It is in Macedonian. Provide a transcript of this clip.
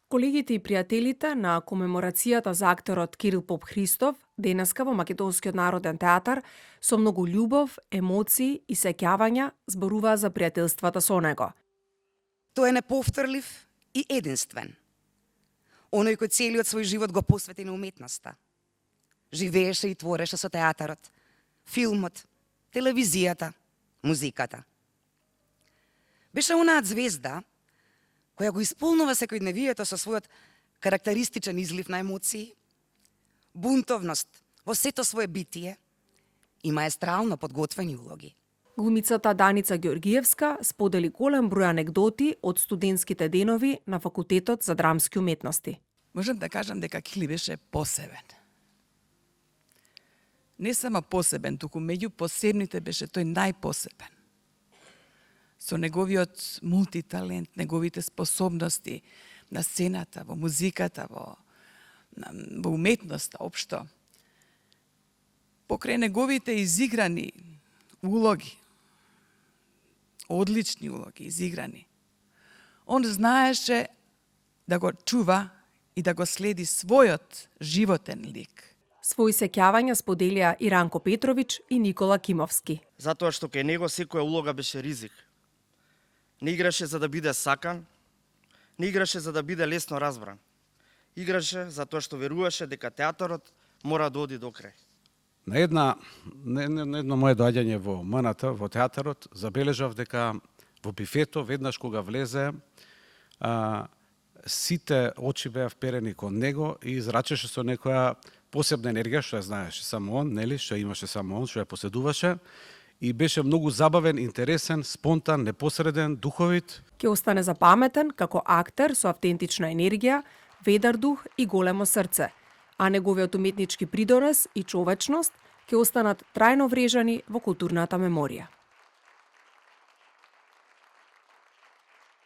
Колегите и пријателите на комеморацијата за актерот Кирил Попхристов денеска во Македонскиот народен театар со многу љубов, емоции и сеќавања зборуваа за пријателствата со него. Тој е неповторлив и единствен. Оној кој целиот свој живот го посвети на уметноста. Живееше и твореше со театарот, филмот, телевизијата, музиката. Беше онаат звезда која го исполнува секојдневието со својот карактеристичен излив на емоции, бунтовност во сето свое битие и маестрално подготвени улоги. Глумицата Даница Ѓоргиевска сподели голем број анегдоти од студентските денови на Факултетот за драмски уметности. Можам да кажам дека Кили беше посебен. Не само посебен, туку меѓу посебните беше тој најпосебен. Со неговиот мултиталент, неговите способности на сцената, во музиката, во уметноста општо. Покрај неговите изиграни улоги, одлични улоги, изиграни, он знаеше да го чува и да го следи својот животен лик. Свои сеќавања споделија и Ранко Петрович и Никола Кимовски. Затоа што кај него секоја улога беше ризик. Не играше за да биде сакан, не играше за да биде лесно разбран. Играше затоа што веруваше дека театарот мора да оди до крај. На едно мое доаѓање во МНТ, во театарот, забележав дека во бифето, веднаш кога влезе, сите очи беа вперени кон него и израчеше со некоја посебна енергија, што ја знаеше само он, нели, што имаше само он, што ја поседуваше, и беше многу забавен, интересен, спонтан, непосреден, духовит. Ќе остане запаметен како актер со автентична енергија, ведар дух и големо срце, а неговиот уметнички придонес и човечност ќе останат трајно врежани во културната меморија.